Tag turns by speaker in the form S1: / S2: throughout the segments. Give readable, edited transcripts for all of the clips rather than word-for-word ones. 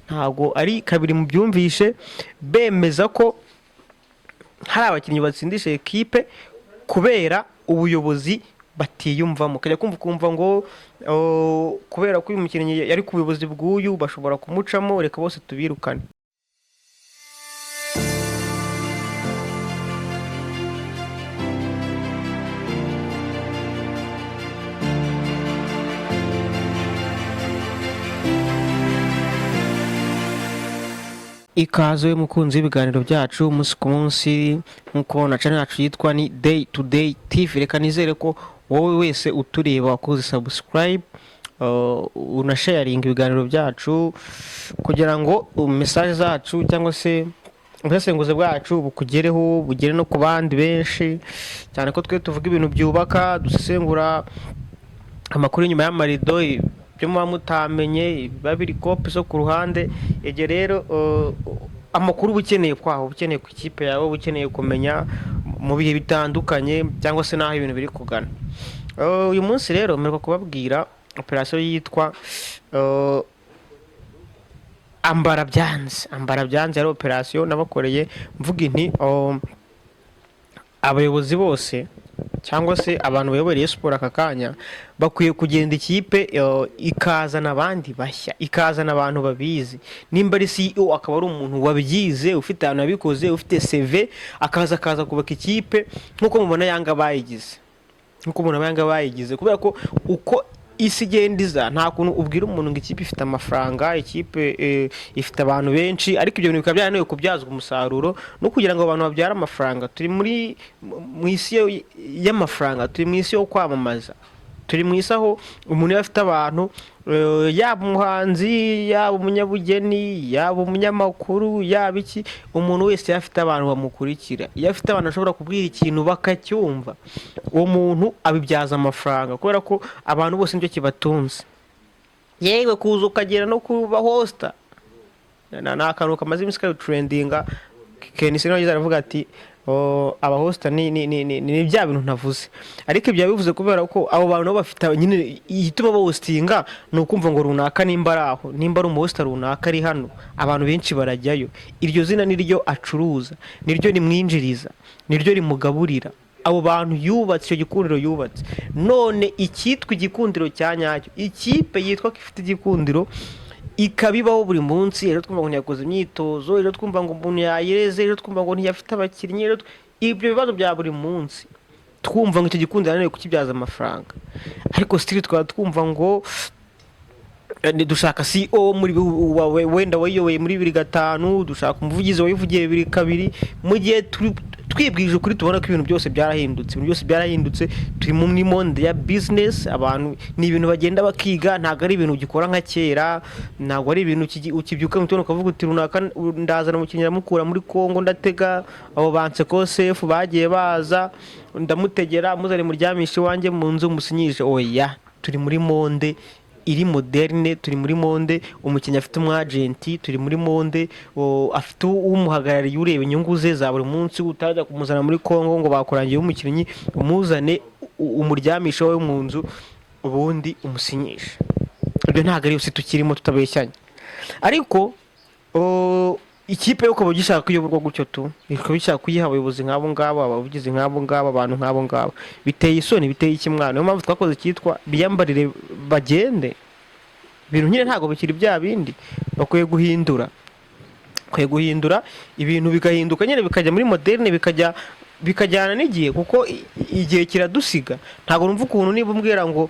S1: Ntabwo ari kabiri mu byumvishe bemeza ko hari abakinnyi batsindisha ekipe kubera ubuyobozi batiyumvamo. Ukajya kumva ukumva ngo "Oh, kubera ko uyu mukinnyi yari ku buyobozi bw'uyu, bashobora kumucamo, reka bose tubirukane." Ikaze mukunzi w'ibiganiro byacu umunsi ku munsi, nk'uko na channel yacu yitwa ni Day to Day TV. Reka nizere ko wowe wese utureba wakoze subscribe, unasharinga ibiganiro byacu kugira ngo message zacu cyangwa se ubusesenguzi bwacu bukugereho, bugere no ku bandi benshi, cyane ko twe tuvuga ibintu byubaka, dusesengura amakuru inyuma y'amarido, ibyo muba mutamenye biba biri kopi zo ku ruhande. Ibyo rero, amakuru uba ukeneye kwaho, uba ukeneye ku ikipe yawe, uba ukeneye kumenya mu bihe bitandukanye cyangwa se n'aho ibintu biri kugana. Uyu munsi rero mperuka kubabwira operasiyo yitwa ambara byanze. Ambara byanze yari operasiyo nabakoreye mvuga inti abayobozi bose cyangwa se abantu bayoboreye siporo aka kanya bakwiye kugenda, ikipe ikazana abandi bashya, ikazana abantu babizi. Nimba ari CEO, akaba ari umuntu wabyize, ufite ahantu yabikoze, ufite CV, akaza kubaka ikipe nk'uko mubona Yanga bayigize, nk'uko mubona Yanga bayigize. Kubera ko uko isi igenda iza, nta kuntu ubwira umuntu ngo ikipe ifite amafaranga, ikipe ifite abantu benshi, ariko ibyo bintu bikaba byarananiwe kubyazwa umusaruro no kugira ngo abantu babyare amafaranga. Turi muri mu isi y'amafaranga, turi mu isi yo kwamamaza, turi mu isi aho umuntu iyo afite abantu, yaba umuhanzi, yaba umunyabugeni, yaba umunyamakuru, yaba iki, umuntu wese iyo afite abantu bamukurikira, iyo afite abantu ashobora kubwira ikintu bakacyumva, uwo muntu abibyaza amafaranga, kubera ko abantu bose nicyo kibatunze. Yewe, kuza ukagera no kuba hosta ni akantu kamaze iminsi kari trendinga. KNC nawe yagize aravuga ati "Oh, abahosta ni bya bintu ntavuze." Ariko ibyo yabivuze kubera ko abo bantu nabo bafite nyine igituma bawustinga, ni ukumva ngo runaka nimba ari aho, nimba ari umuhosta runaka ari hano, abantu benshi barajyayo. Iryo zina niryo acuruza, niryo rimwinjiriza, niryo rimugaburira abo bantu yubatse, icyo gikundiro yubatse. None icyitwa igikundiro cya nyacyo, ikipe yitwa ko ifite igikundiro, ikaba ibaho buri munsi, ejo twumva ngo ntiyakoze imyitozo, ejo twumva ngo umuntu yayireze, ejo twumva ngo ntiyafite abakinnyi, ejo ibyo bibazo bya buri munsi, twumva ngo icyo gikundiro yananiwe kukibyaza amafaranga, ariko still twaba twumva ngo dushaka CEO muri wenda wayoboye muri 2005, dushaka umuvugizi wayivugiye 2002, mu gihe twibwije ukuri tubona ko ibintu byose byarahindutse. Ibintu byose byarahindutse, turi muri monde ya business. Abantu ni ibintu bagenda bakiga, ntabwo ari ibintu ugikora nka kera, ntabwo ari ibintu ukibyuka mu gitondo ukavuga uti runaka ndazana umukinnyi, ndamukura muri Congo, ndatega abo ba Nsekosefu bagiye baza, ndamutegera muzane muryamishe iwanjye mu nzu, musinyishe. Oya, turi muri monde iri moderne, turi muri monde umukinnyi afite umwagenti, turi muri monde afite umuhagarariye ureba inyungu ze za buri munsi. Utajya kumuzana muri Congo ngo bakurangiye umukinnyi, umuzane umuryamishe wowe mu nzu, ubundi umusinyishe. Ibyo ntabwo ari yose tukirimo, tutabeshyanye. Ariko ikipe yo ukaba ugishaka kuyoborwa gutyo tu, ikaba ishaka kuyiha abayobozi nk'abo ngabo, abavugizi nk'abo ngabo, abantu nk'abo ngabo, biteye isoni, biteye ikimwana. Niyo mpamvu twakoze icyitwa biyambarire bagende. Ibintu nyine ntabwo bikiri bya bindi, bakwiye guhindura, bakwiye guhindura ibintu, bigahinduka nyine, bikajya muri moderne, bikajyana n'igihe, kuko igihe kiradusiga. Ntabwo numva ukuntu niba umbwira ngo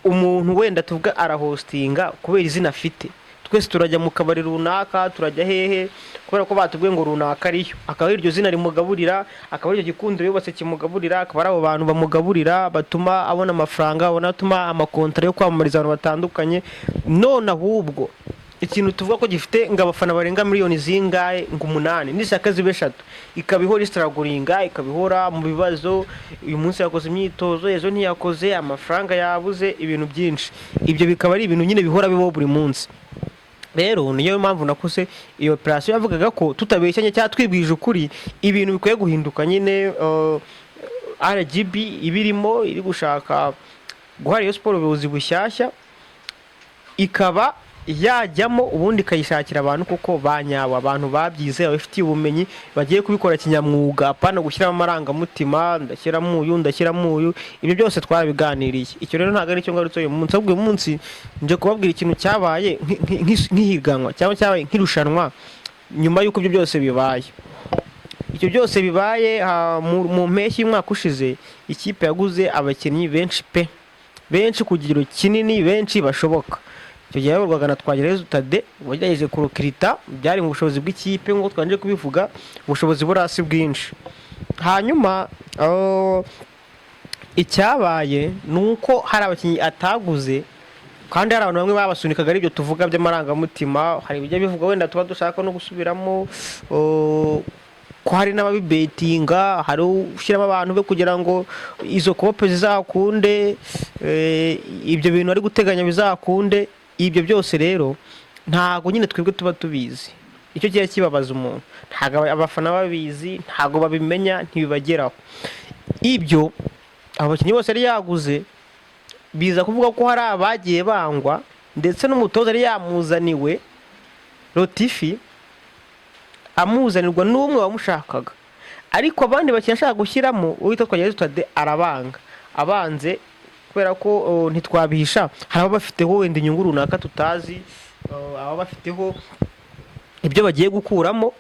S1: umuntu wenda tuvuga arahostinga kubera izina afite, twese turajya mu kabari runaka, turajya hehe kubera ko batubwiye ngo runaka ariyo, akaba ari iryo zina rimugaburira, akaba ari iryo gikundiro yubatse kimugaburira, akaba ari abo bantu bamugaburira batuma abona amafaranga, abona atuma amakontara yo kwamamariza abantu batandukanye. None ahubwo ikintu tuvuga ko gifite ngo abafana barenga miliyoni zingahe, ngo 8, nishaka zibe 3, ikaba ihora istrugglinga, ikaba ihora mu bibazo, uyu munsi yakoze imyitozo, ejo ntiyakoze, amafaranga yabuze, ibintu byinshi, ibyo bikaba ari ibintu nyine bihora bibaho buri munsi. Rero niyo mpamvu nakoze iyo operasiyo yavugaga ko tutabeshyanye cyangwa twibwije ukuri, ibintu bikwiye guhinduka nyine. RGB ibirimo iri gushaka guha Rayon Sport ubuyobozi bushyashya, ikaba yajyamo, ubundi ikayishakira abantu kuko banyabo, abantu babyize, babifitiye ubumenyi, bagiye kubikora kinyamwuga, apana gushyiramo amarangamutima, ndashyiramo uyu, ndashyiramo uyu. Ibyo byose twarabiganiriye. Icyo rero ntabwo ari cyo ngarutse uyu munsi, ahubwo uyu munsi nje kubabwira ikintu cyabaye nk'ihiganwa cyangwa cyabaye nk'irushanwa nyuma y'uko ibyo byose bibaye. Ibyo byose bibaye mu mpeshyi y'umwaka ushize, ikipe yaguze abakinnyi benshi pe, benshi ku kigero kinini, benshi bashoboka. Icyo gihe yayoborwaga na Twagirayezu Tade, wagerageje kurokirita byari mu bushobozi bw'ikipe, nk'uko twanje kubivuga, ubushobozi buri hasi bwinshi. Hanyuma icyabaye ni uko hari abakinnyi ataguze, kandi hari abantu bamwe babasunikaga, ari ibyo tuvuga by'amarangamutima. Hari ibijya bivugwa wenda tuba dushaka no gusubiramo, ko hari n'ababibetinga, hari ushyiramo abantu be kugira ngo izo kope zizakunde, ibyo bintu ari guteganya bizakunde. Ibyo byose rero ntabwo nyine twebwe tuba tubizi. Icyo kiba kibabaza umuntu, ntabwo abafana babizi, ntabwo babimenya, ntibibageraho. Ibyo abo bakinnyi bose yari yaguze, biza kuvuga ko hari abagiye bangwa, ndetse n'umutoza yari yamuzaniwe Rotifi, amuzanirwa n'umwe wamushakaga, ariko abandi bakinnyi ashaka gushyiramo uwitwa Twagirayezu Tade arabanga. Abanze kubera ko ntitwabihisha, hari ababa bafiteho wenda inyungu runaka tutazi, ababa bafiteho ibyo bagiye gukuramo,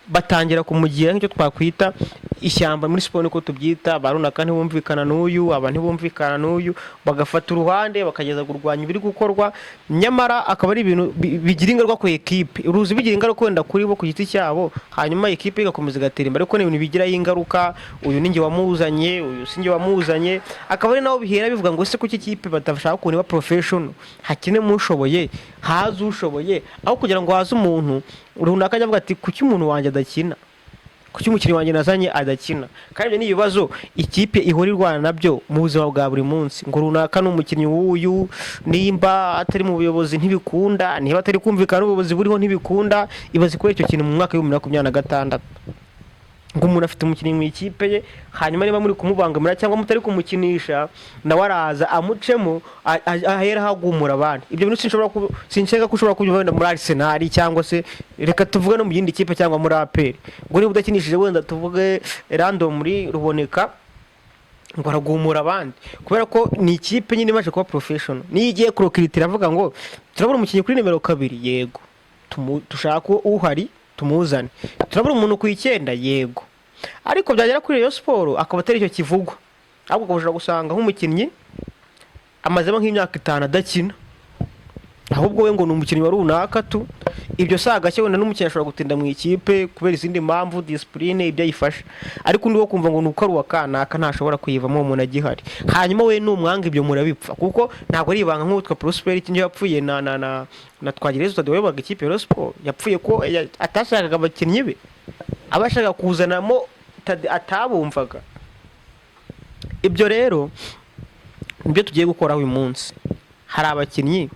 S1: batangira kumugira nk'icyo twakwita ishyamba muri siporo, niko tubyita. Ba runaka ntibumvikana n'uyu, aba ntibumvikana n'uyu, bagafata uruhande bakageza kurwanya ibiri gukorwa, nyamara akaba ari ibintu bigira ingaruka ku ekipe. Uruzi bigira ingaruka wenda kuri bo ku giti cyabo, hanyuma ekipe igakomeza igatera imbere, ariko ni ibintu bigiraho ingaruka. Uyu ni njye wamuzanye, uyu si njye wamuzanye, akaba ari naho bihera bivuga ngo ese kuki ikipe badashaka ukuntu iba professional, hakinemo ushoboye, haze ushoboye, aho kugira ngo haze umuntu runaka ajya avuga ati: "Kuki umuntu wanjye adakina? Kuki umukinnyi wanjye nazanye adakina?" Kandi ibyo ni ibibazo ikipe ihora irwana nabyo mu buzima bwa buri munsi, ngo runaka ni umukinnyi w'uyu, nimba atari mu buyobozi ntibikunda, niba atari kumvikana n'ubuyobozi buriho ntibikunda. Ibaze kubera icyo kintu mu mwaka wa 2026, ngo umuntu afite umukinnyi mu ikipe ye, hanyuma niba muri kumubangamira cyangwa mutari kumukinisha, nawe araza amucemo, ahera ahagumura abandi. Ibyo bintu sinshaka ko ushobora kubyumva wenda muri Arsenal, cyangwa se reka tuvuge no mu yindi kipe, cyangwa muri APR, ngo niba udakinishije wenda tuvuge random muri Ruboneka, ngo aragumura abandi, kubera ko ni ikipe nyine imaze kuba professional. Niyo igiye kurokirita iravuga ngo: "Turabona umukinnyi kuri nimero 2, yego, dushaka uhari tumuzane. Turabura umuntu ku 9, yego." Ariko byagera kuri Rayon Sport akaba atari icyo kivugwa, ahubwo ukaba ushobora gusanga nk'umukinnyi amazemo nk'imyaka 5 adakina, ahubwo we ngo ni umukinnyi wa runaka tu. Ibyo si agashya, wenda n'umukinnyi ashobora gutinda mu ikipe kubera izindi mpamvu, discipline, ibyo ayifasha, ariko undi wo kumva ngo ni uko ari uwa kanaka, ntashobora kuyivamo uwo muntu agihari. Hanyuma we numwanga, ibyo murabipfa, kuko ntabwo ari ibanga. Nk'uwitwa Prosper icyo yapfuye na Twagirayezu Tade wayoboraga ikipe ya Rayon Sport, yapfuye ko atashakaga abakinnyi be, aba ashaka kuzanamo Tade atabumvaga. Ibyo rero nibyo tugiye gukora uyu munsi. Hari abakinnyi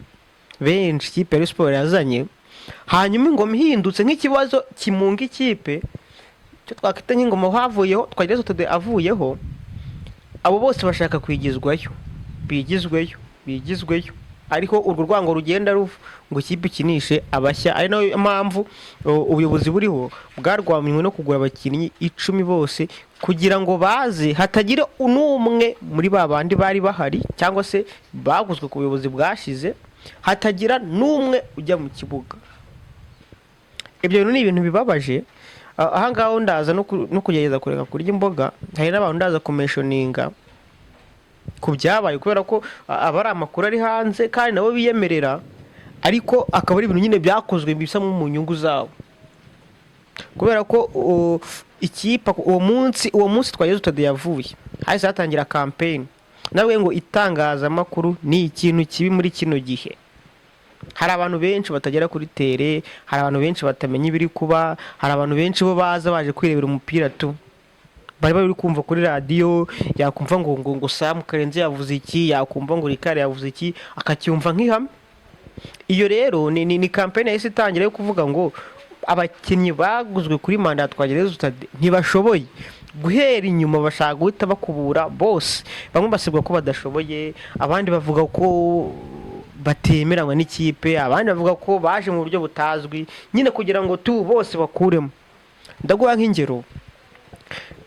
S1: benshi ikipe ya Rayon Sport yazanye, hanyuma ingoma ihindutse nk'ikibazo kimunga ikipe, icyo twakwita nk'ingoma havuyeho Twagirayezu Tade avuyeho, abo bose bashaka kwigizwayo, bigizweyo, bigizweyo, ariko urwo rwango rugenda ruva ngo ikipe ikinishe abashya, ari nayo mpamvu ubuyobozi buriho bwarwanywe no kugura abakinnyi 10 bose, kugira ngo baze hatagira n'umwe muri ba bandi bari bahari cyangwa se baguzwe ku buyobozi bwashize, hatagira n'umwe ujya mu kibuga. Ibyo bintu ni ibintu bibabaje. Aha ngaho ndaza no kugerageza kureka kurya imboga. Hari n'abantu ndaza kumentioninga ku byabaye, kubera ko aba ari amakuru ari hanze kandi nabo biyemerera, ariko akaba ari ibintu nyine byakozwe bisa nko mu nyungu zabo, kubera ko ikipe uwo munsi Twagirayezu Tade yavuye, hahise hatangira campaign nawe ngo itangazamakuru ni ikintu kibi muri kino gihe. Hari abantu benshi batagera kuri terrain, hari abantu benshi batamenya ibiri kuba, hari abantu benshi bo baza baje kwirebera umupira tu, bari bari kumva kuri radiyo, yakumva ngo Sam Karenzi yavuze iki, yakumva ngo Rikari yavuze iki, akacyumva nk'ihame. Iyo rero ni campaign yahise itangira yo kuvuga ngo abakinnyi baguzwe kuri manda ya Twagirayezu Tade ntibashoboye. Guhera inyuma bashaka guhita bakubura bose, bamwe basibwa ko badashoboye, abandi bavuga ko Batemeranywa n'ikipe, abandi bavuga ko baje mu buryo butazwi nyine kugira ngo tu bose bakuremo. Ndaguha nk'ingero,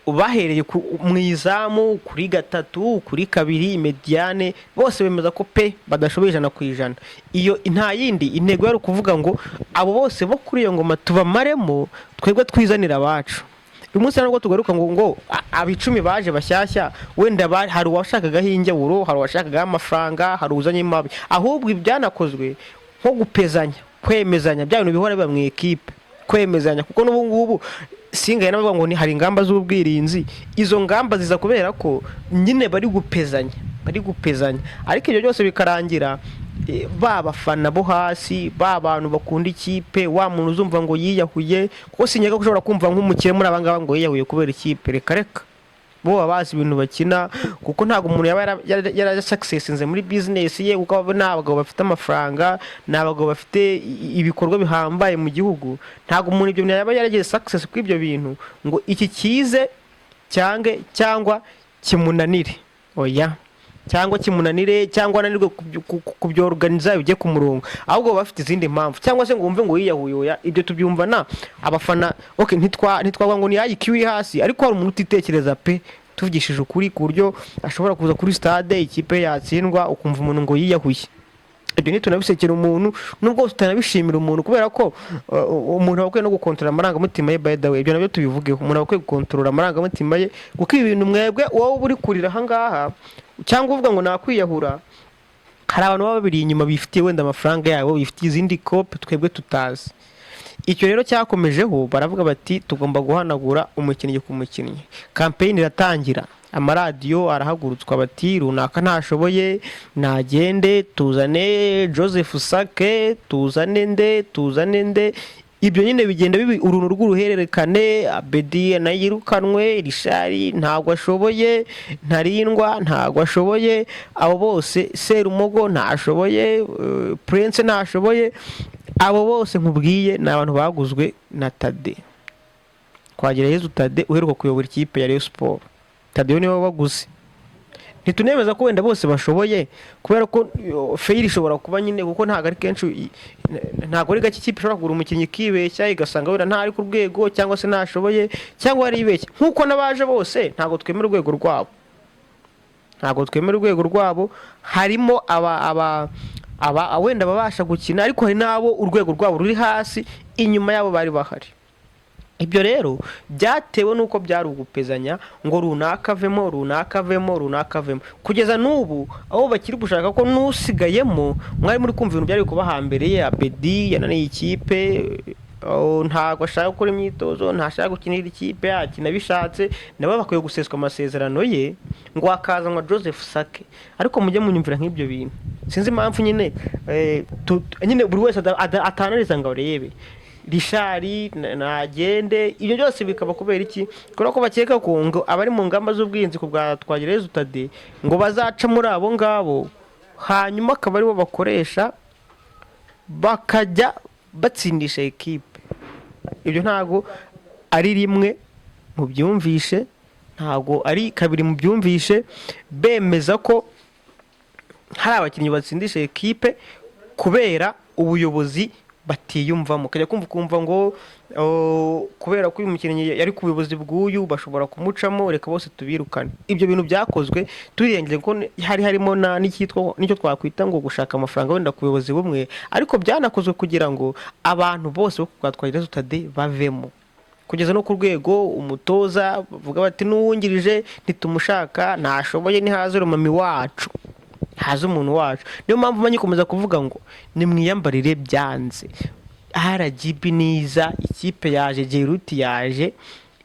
S1: bahereye mu izamu, kuri gatatu, kuri kabiri, médiane, bose bemeza ko pe badashoboye 100%. Iyo nta yindi intego yari ukuvuga ngo abo bose bo kuri iyo ngoma tubamaremo, twebwe twizanira abacu. Uyu munsi nubwo tugaruka ngo abicumi baje bashyashya, wenda hari uwashakagaho injyawuro, hari uwashakagaho amafaranga, hari uzanye mabi. Ahubwo ibyanakozwe nko gupezanya, kwemezanya, bya bintu bihora biba mu ekipe, kwemezanya, kuko n'ubu ngubu singaye n'abavuga ngo ni hari ingamba z'ubwirinzi. Izo ngamba ziza kubera ko nyine bari gupezanya, bari gupezanya. Ariko ibyo byose bikarangira ba bafana bo hasi, ba bantu bakunda ikipe, wa muntu uzumva ngo yiyahuye, kuko sinkeka ko ushobora kumva nk'umukire muri aba ngaba ngo yiyahuye kubera ikipe. Reka reka, bo baba bazi ibintu bakina, kuko ntabwo umuntu yaba yarasuccessinze muri business ye, kuko abo ni abagabo bafite amafaranga, ni abagabo bafite ibikorwa bihambaye mu gihugu. Ntabwo umuntu ibyo bintu yaba yaragize success kuri ibyo bintu ngo iki kize cyange cyangwa kimunanire. Oya, cyangwa kimunanire, cyangwa ananirwe kubyorganiza bijye ku murongo. Ahubwo baba bafite izindi mpamvu, cyangwa se ngo wumve ngo yiyahuye. Oya, ibyo tubyumva na abafana. Okay, ntitwavuga ngo ni IQ iri hasi, ariko hari umuntu utitekereza pe, tuvugishije ukuri, ku buryo ashobora kuza kuri stade ikipe yatsindwa, ukumva umuntu ngo yiyahuye. Ibyo ntitunabisekera umuntu, nubwo tutanabishimira umuntu, kubera ko umuntu aba akwiye no gukontorora amarangamutima ye. By the way, ibyo nabyo tubivugeho, umuntu aba akwiye gukontorora amarangamutima ye, kuko ibi bintu mwebwe, wowe uba uri kurira ahangaha cyangwa uvuga ngo nakwiyahura, hari abantu baba babiri inyuma bifitiye wenda amafaranga yabo, bifitiye izindi kope twebwe tutazi. Icyo rero cyakomejeho, baravuga bati tugomba guhanagura umukinnyi ku mukinnyi. Campaign iratangira, amaradiyo arahagurutswa, bati runaka ntashoboye, nagende, tuzane Joseph Sake, tuzane nde, tuzane nde. Ibyo nyine bigenda biba uruntu rw'uruhererekane. Abedi nayirukanwe, Rishari ntabwo ashoboye, Ntarindwa ntabwo ashoboye, abo bose, Serumogo ntashoboye, Prince ntashoboye. Abo bose nkubwiye ni abantu baguzwe na Tade Twagirayezu Tade uheruka kuyobora ikipe ya Rayon Sport. Tadeyo niwe wabaguze. Ntitunemeza ko wenda bose bashoboye, kubera ko fail ishobora kuba nyine, kuko ntabwo ari kenshi, ntabwo ari gake ikipe ishobora kugura umukinnyi ikibeshya, igasanga wenda ntari ku rwego, cyangwa se ntashoboye, cyangwa yaribeshye. Nk'uko n'abaje bose ntabwo twemera urwego rwabo, ntabwo twemera urwego rwabo. Harimo aba wenda babasha gukina, ariko hari n'abo urwego rwabo ruri hasi inyuma yabo bari bahari. Ibyo rero byatewe n'uko byari ugupezanya ngo runaka avemo, runaka avemo, runaka avemo, kugeza n'ubu aho bakiri gushaka ko n'usigayemo. Mwari muri kumva ibintu byari kuba hambere ye. Abedi yananiye ikipe, oh, ntabwo ashaka gukora imyitozo, ntashaka gukinira ikipe, yakina bishatse. Nabo bakwiye guseswa amasezerano ye, ngo hakazanwa Joseph Sake. Ariko mujye munyumvira nk'ibyo bintu, sinzi impamvu nyine nyine buri wese atanariza ngo arebe Rishari nagende. Ibyo byose bikaba kubera iki? Kubera ko bakeka ko ngo abari mu ngamba z'ubwirinzi ku bwa Twagirayezu Tade ngo bazaca muri abo ngabo, hanyuma akaba aribo bakoresha bakajya batsindisha ekipe. Ibyo ntabwo ari rimwe mubyumvishe, ntabwo ari kabiri mubyumvishe, bemeza ko hari abakinnyi batsindisha ekipe kubera ubuyobozi batiyumvamo. Ukajya kumva ukumva ngo, oh, kubera ko uyu mukinnyi yari ku buyobozi bw'uyu, bashobora kumucamo, reka bose tubirukane. Ibyo bintu byakozwe turengeye ko hari harimo na n'icyitwa n'icyo twakwita ngo gushaka amafaranga wenda ku buyobozi bumwe, ariko byanakozwe kugira ngo abantu bose bo ku bwa Twagirayezu Tade bavemo, kugeza no ku rwego umutoza bavuga bati n'uwungirije ntitumushaka, ntashoboye, ntihaze rumami wacu, haze umuntu wacu. Niyo mpamvu manyi komeza kuvuga ngo nimwiyambarire byanze. RGB niza, ikipe yaje, Jeruti yaje,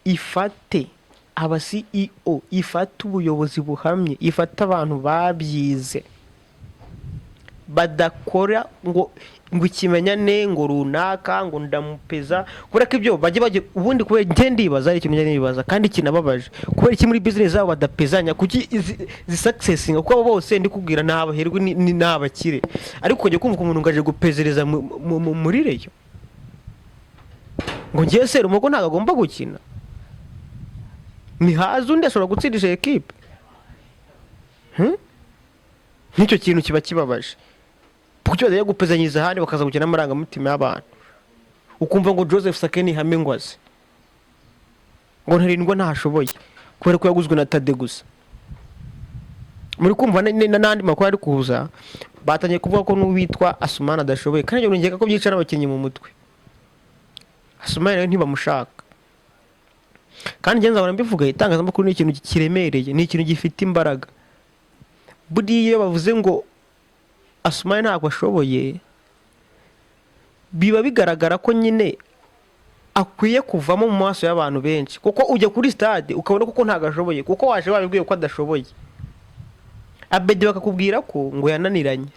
S1: ifate aba CEO, ifate ubuyobozi buhamye, ifate abantu babyize, badakora ngo ikimenyane, ngo runaka ngo ndamupeza, kubera ko ibyo bajye ubundi. Kubera njye ndibaza, ari ikintu njye nibaza kandi kinababaje, kubera iki muri business zabo badapezanya? Kuki zisuccessinga? Kuko abo bose ndi kubwira ni abaherwe, ni abakire, ariko ukajya kumva umuntu ngo aje gupezereza muri Rayon, ngo ngiye Serumogo ntabwo agomba gukina, ntihaze undi ashobora gutsindisha ekipe. Nk'icyo kintu kiba kibabaje. Kuki bajya gupezanyiriza ahandi, bakaza gukina n'amarangamutima y'abantu? Ukumva ngo Joseph Sake ni ihame, ngo aze, ngo Ntarindwa ntashoboye kubera ko yaguzwe na Tade gusa. Muri kumva n'andi makuru ari kuza, batangiye kuvuga ko n'uwitwa Asumani adashoboye, kandi ibyo nkeka ko byica n'abakinnyi mu mutwe. Asumani rero ntibamushaka. Kandi njye nzahora mbivuga, itangazamakuru ni ikintu kiremereye, ni ikintu gifite imbaraga. Buriya iyo bavuze ngo Asumani ntabwo ashoboye, biba bigaragara ko nyine akwiye kuvamo mu maso y'abantu benshi, kuko ujya kuri stade ukabona koko ntabwo ashoboye, kuko waje wabibwiye ko adashoboye. Abedi bakakubwira ko ngo yananiranye,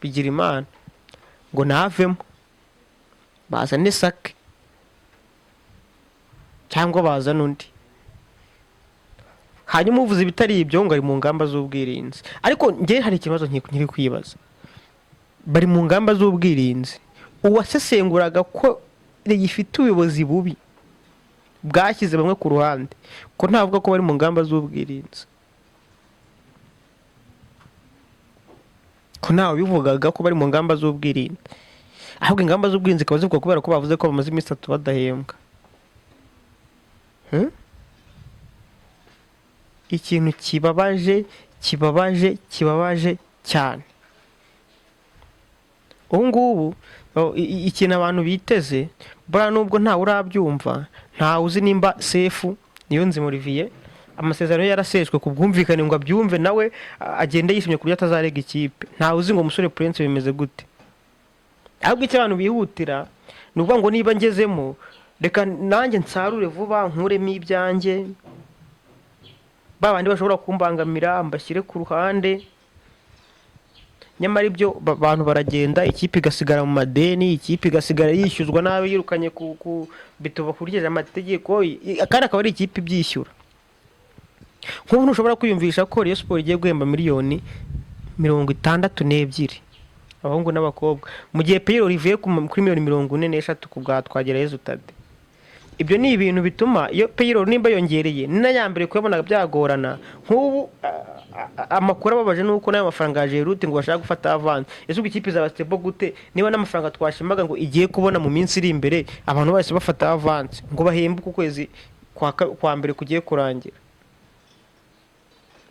S1: bigira Imana ngo ntavemo, bazane Sake cyangwa bazane undi. Hanyuma uvuze ibitari ibyo ngo ari mu ngamba z'ubwirinzi. Ariko njye hari ikibazo nkiri kwibaza: bari mu ngamba z'ubwirinzi, uwasesenguraga ko ifite ubuyobozi bubi bwashyize bamwe ku ruhande, ko ntavuga ko bari mu ngamba z'ubwirinzi, ko ntawe bivugaga ko bari mu ngamba z'ubwirinzi, ahubwo ingamba z'ubwirinzi zikaba zivuga kubera ko bavuze ko bamaze iminsi 3 badahembwa? Ikintu kibabaje, kibabaje, kibabaje cyane ubu ngubu, ikintu abantu biteze buriya, nubwo ntawe urabyumva, ntawe uzi nimba Sefu Niyonzima Olivier amasezerano ye yaraseshwe ku bwumvikane, ngo abyumve nawe agende yishimye ku buryo atazarega ikipe. Ntawe uzi ngo umusore Prince bimeze gute. Ahubwo icyo abantu bihutira ni ukuvuga ngo niba ngezemo, reka nanjye nsarure vuba, nkuremo ibyanjye, ba bandi bashobora kumbangamira mbashyire ku ruhande. Nyamara ibyo abantu baragenda, ikipe igasigara mu madeni, ikipe igasigara yishyuzwa nabi, yirukanye ku bituba bakurikije amategeko, kandi akaba ari ikipe ibyishyura. Nk'ubu ntushobora kwiyumvisha ko Rayon Sport igiye guhemba miliyoni 62 abahungu n'abakobwa, mu gihe payroll ivuye kuri miliyoni 43 ku bwa Twagirayezu Tade. Ibyo ni ibintu bituma iyo payroll nimba yongereye n'aya mbere kuyabona byagorana. Nk'ubu amakuru ababaje ni uko n'ayo mafaranga ya Jerute ngo bashaka gufata avance. Ese ubwo ikipe izaba stable gute, niba n'amafaranga twashimaga ngo igiye kubona mu minsi iri imbere, abantu bahise bafata avance ngo bahembe uku kwezi kwa mbere kugiye kurangira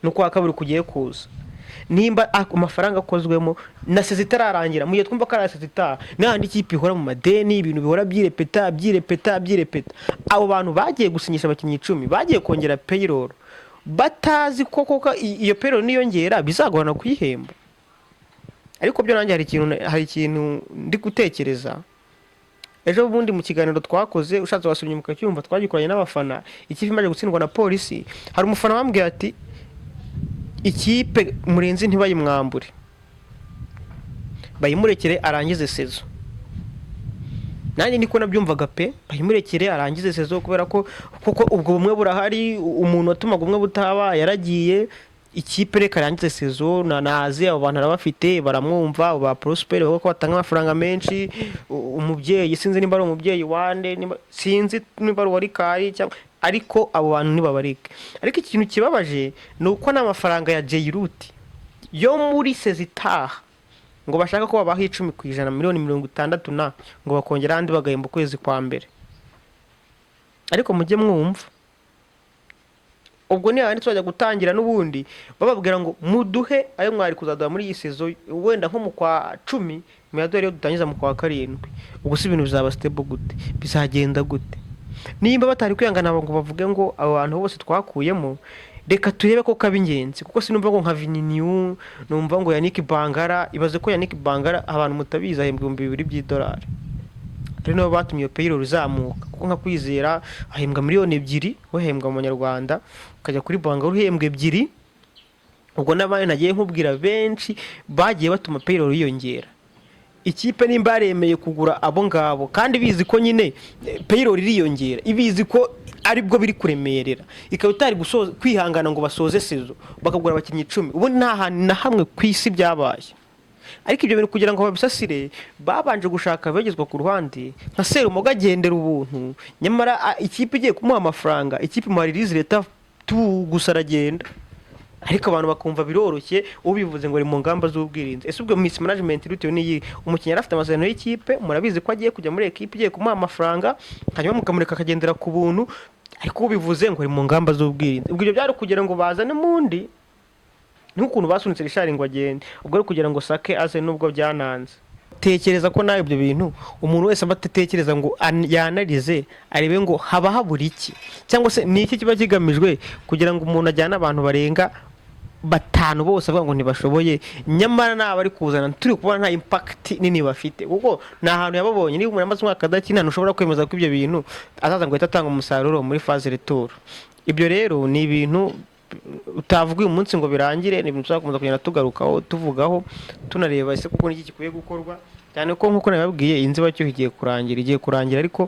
S1: n'ukwa kabiri kugiye kuza, nimba amafaranga akozwemo na saison itararangira, mu gihe twumva ko ari saison itaha n'ahandi ikipe ihora mu madeni, ibintu bihora byirepeta, byirepeta, byirepeta? Abo bantu bagiye gusinyisha abakinnyi 10, bagiye kongera payroll batazi ko koko iyo payroll niyongera bizagorana kuyihemba. Ariko byo nanjye hari ikintu ndi gutekereza. Ejo bundi mu kiganiro twakoze, ushatse wasubira inyuma ukacyumva, twagikoranye n'abafana, ikipe imaze gutsindwa na Polisi, hari umufana wambwiye ati: "Ikipe Murenzi ntibayimwambure, bayimurekere arangize saison." Nanjye niko nabyumvaga pe, bayimurekere arangize saison, kubera ko kuko ubwo bumwe burahari, umuntu watumaga ubumwe butaba yaragiye. Ikipe reka arangize saison, na nazi abo bantu arabafite, baramwumva, abo ba Prosper bavuga ko batanga amafaranga menshi. Umubyeyi, sinzi nimba ari umubyeyi wande, sinzi nimba ari uwa Rikari cyangwa, ariko abo bantu ntibabareke. Ariko ikintu kibabaje ni uko n'amafaranga ya Jairuti yo muri saison itaha ngo bashaka ko babaha 10%, miliyoni 60 na ngo bakongera andi bagahemba ukwezi kwa mbere. Ariko mujye mwumva, ubwo ni hahandi tuzajya gutangira n'ubundi bababwira ngo muduhe ayo mwari kuzaduha muri iyi saison, wenda nko mu kwa 10, muyaduhe rero dutangiza mu kwa karindwi. Ubwo si ibintu bizaba stable gute? Bizagenda gute nimba batari kwihangana ngo bavuge ngo abo bantu bose twakuyemo, reka turebe ko kaba ingenzi? Kuko sinumva ngo nka Vininiu, numva ngo Yannick Bangara. Ibaze ko Yannick Bangara, abantu mutabizi, ahembwa 2000 by'idolari, ari nabo batumye iyo payroll izamuka, kuko nka Kwizera ahembwa miliyoni 2, we ahembwa mu manyarwanda, ukajya kuri Bangara uhembwa 2. Ubwo n'abandi nagiye nkubwira benshi bagiye batuma payroll yiyongera. Ikipe nimba yaremeye kugura abo ngabo kandi bizi ko nyine payroll iriyongera, ibizi ko aribwo biri kuremerera, ikaba itari gusoza kwihangana ngo basoze saison bakagura abakinnyi 10, ubundi nta hantu na hamwe ku isi byabaye. Ariko ibyo bintu kugira ngo babisasire, babanje gushaka abagezwa ku ruhande, nka Serumogo agendera ubuntu, nyamara ikipe igiye kumuha amafaranga, ikipe imuha release letter tu gusa aragenda. Ariko abantu bakumva biroroshye, ubivuze ngo ari mu ngamba z'ubwirinzi. Ese ubwo mismanagement bitewe n'iyi? Umukinnyi yari afite amasezerano y'ikipe, murabizi ko agiye kujya muri ekipe igiye kumuha amafaranga, hanyuma mukamureka akagendera ku buntu, ariko ubivuze ngo ari mu ngamba z'ubwirinzi. Ubwo ibyo byari kugira ngo bazane mundi, nk'ukuntu basunitse Richard ngo agende, ubwo ari kugira ngo Sake aze, nubwo byananze. Tekereza ko nawe ibyo bintu umuntu wese aba atekereza ngo yanarize arebe ngo haba habura iki, cyangwa se ni iki kiba kigamijwe kugira ngo umuntu ajyane abantu barenga batanu bose avuga ngo ntibashoboye, nyamara naba ari kuzana turi kubona nta impact nini bafite, kuko ni ahantu yababonye. Niba umuntu amaze umwaka adakina, ntushobora kwemeza ko ibyo bintu azaza ngo ahite atanga umusaruro muri phase retour. Ibyo rero ni ibintu utavuga uyu munsi ngo birangire, ni ibintu tuzakomeza kugenda tugarukaho, tuvugaho, tunareba ese kuko niki gikwiye gukorwa, cyane ko nk'uko nabibabwiye, iyi nzibacyuho igiye kurangira, igiye kurangira. Ariko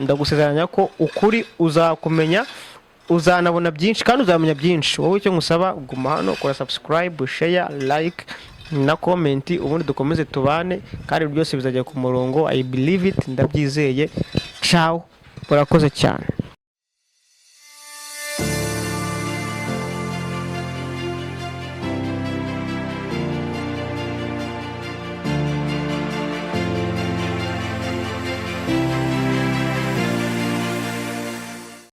S1: ndagusezeranya ko ukuri uzakumenya, uzanabona byinshi kandi uzamenya byinshi. Wowe icyo ngusaba, guma hano, kora subscribe, share, like na comment, ubundi dukomeze tubane, kandi byose bizajya ku murongo. I believe it, ndabyizeye. Ciao, murakoze cyane.